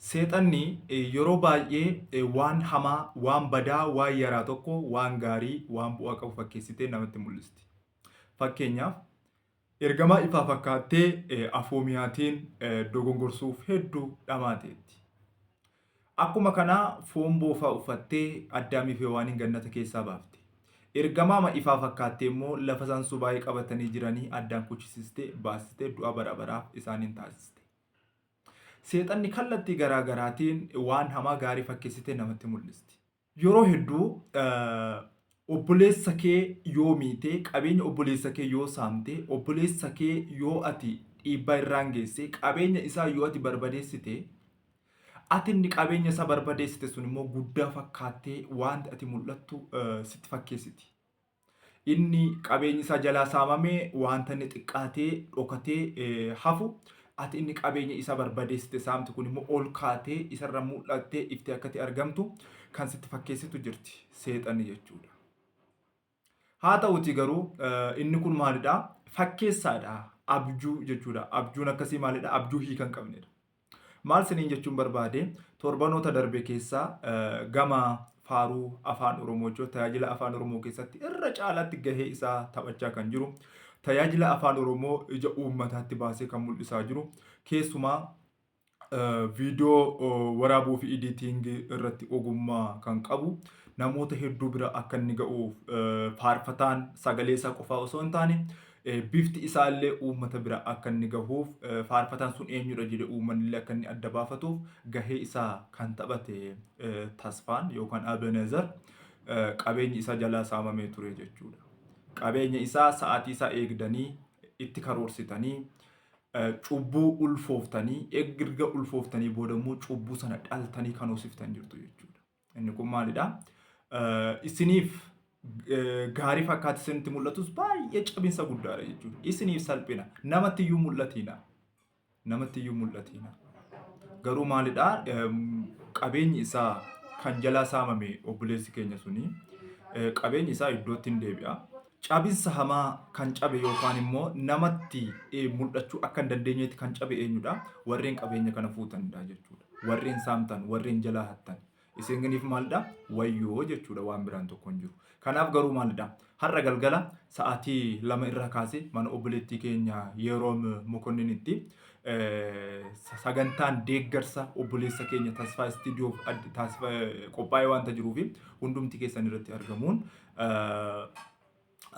Seexanni yeroo baay'ee waan hamaa, waan badaa, waan yaraa tokko waan gaarii, waan bu'aa qabu fakkeessitee namatti mul'isti. Fakkeenyaaf, ergamaa ifaa fakkaattee afoomiyaatiin dogongorsuuf hedduu dhamaateetti. Akkuma kana foon boofaa uffattee Addaamii fi Hewaaniin gannata keessaa baafte. Ergamaama ifaa fakkaattee immoo lafa isaan subaa'ee qabatanii jiranii addaan kuchisiistee baasistee du'a bara baraaf isaaniin taasiste. Seexanni kallattii garaa garaatiin waan hamaa gaarii fakkeessitee namatti mul'isti. Yeroo hedduu obboleessa kee yoo miite, qabeenya obboleessa kee yoo saamte, obboleessa kee yoo ati dhiibbaa irraan geesse, qabeenya isaa yoo ati barbadeessite, ati inni qabeenya isaa barbadeessite sun immoo guddaa fakkaattee wanti ati mul'attu sitti fakkeessiti. Inni qabeenyi isaa jalaa saamame wanta inni xiqqaatee dhokatee hafu ati inni qabeenya isaa barbadeessite saamti kun immoo ol kaatee isarra mul'attee iftee akkati argamtu kan sitti fakkeessitu jirti seexanni jechuudha. Haa ta'uti garuu inni kun maalidha? Fakkeessaadha. Abjuu jechuudha. Abjuun akkasii maalidha? Abjuu hiika hin qabnedha. Maal siniin jechuun barbaade torbanoota darbe keessa gama faaruu afaan Oromoo jechuun tajaajila afaan Oromoo keessatti irra caalaatti gahee isaa taphachaa kan jiru tajaajila afaan Oromoo ija uummataatti baasee kan mul'isaa jiru keessumaa viidiyoo waraabuu fi editingii irratti ogummaa kan qabu namoota hedduu bira akka inni ga'uuf faarfataan sagalee isaa qofaa osoo hin taane bifti isaa illee uummata bira akka inni gahuuf faarfataan sun eenyudha jedhe uummanni illee akka inni adda baafatuuf gahee isaa kan taphate Tasfaan yookaan Abenezer qabeenyi isaa jalaa saamamee ture jechuudha. Qabeenya isaa sa'aatii isaa eegdanii itti karoorsitanii cubbuu ulfooftanii erga ulfooftanii booda immoo cubbuu sana dhaltanii kan hoosiftan jirtu jechuudha. Inni kun maalidha? Isiniif gaarii fakkaate isinitti mul'atus baay'ee cabinsa guddaadha jechuudha. Isiniif salphina. Namatti iyyuu mul'atiina. Namatti iyyuu mul'atiina. Garuu maalidha? Qabeenyi isaa kan jalaa saamame obboleessi keenya suni qabeenyi isaa iddootti hin deebi'a. Cabinsa hamaa kan cabe yookaan immoo namatti mul'achuu akka hin dandeenyetti kan cabe eenyudha? Warreen qabeenya kana fuutanidha jechuudha. Warreen saamtan, warreen jalaa hattan. Isiniif maalidha? Wayyoo jechuudha waan biraan tokko hin jiru. Kanaaf garuu maalidha? Har'a galgala sa'aatii 2 irraa kaasee mana obboleettii keenya Yeroom Mokonninitti sagantaan deeggarsa obboleessa keenya Tasfaa Istiidiyoof qophaa'ee waanta jiruufi hundumti keessan irratti argamuun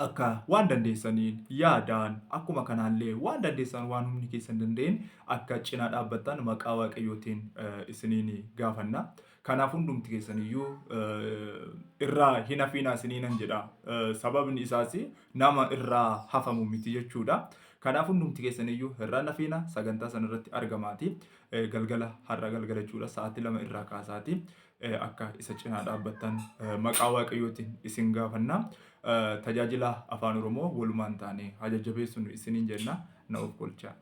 akka waan dandeessaniin yaadaan akkuma kanaallee waan dandeessan waan humni keessan danda'een akka cinaa dhaabbattan maqaa Waaqayyootiin isiniin gaafanna. Kanaaf hundumti keessan iyyuu irraa hin hafiinaa isiniinan jedha. Sababni isaas nama irraa hafamu miti jechuudha. Kanaaf hundumti keessan iyyuu irraa hin hafiina sagantaa sana irratti argamaati. Galgala har'a galgala jechuudha sa'aatii 2 irraa kaasaati. Akka isa cinaa dhaabbattan maqaa Waaqayyootiin isin gaafanna. Tajaajila Afaan Oromoo walumaan taane haa jajjabeessinu isiniin jenna. Na of kolchaa.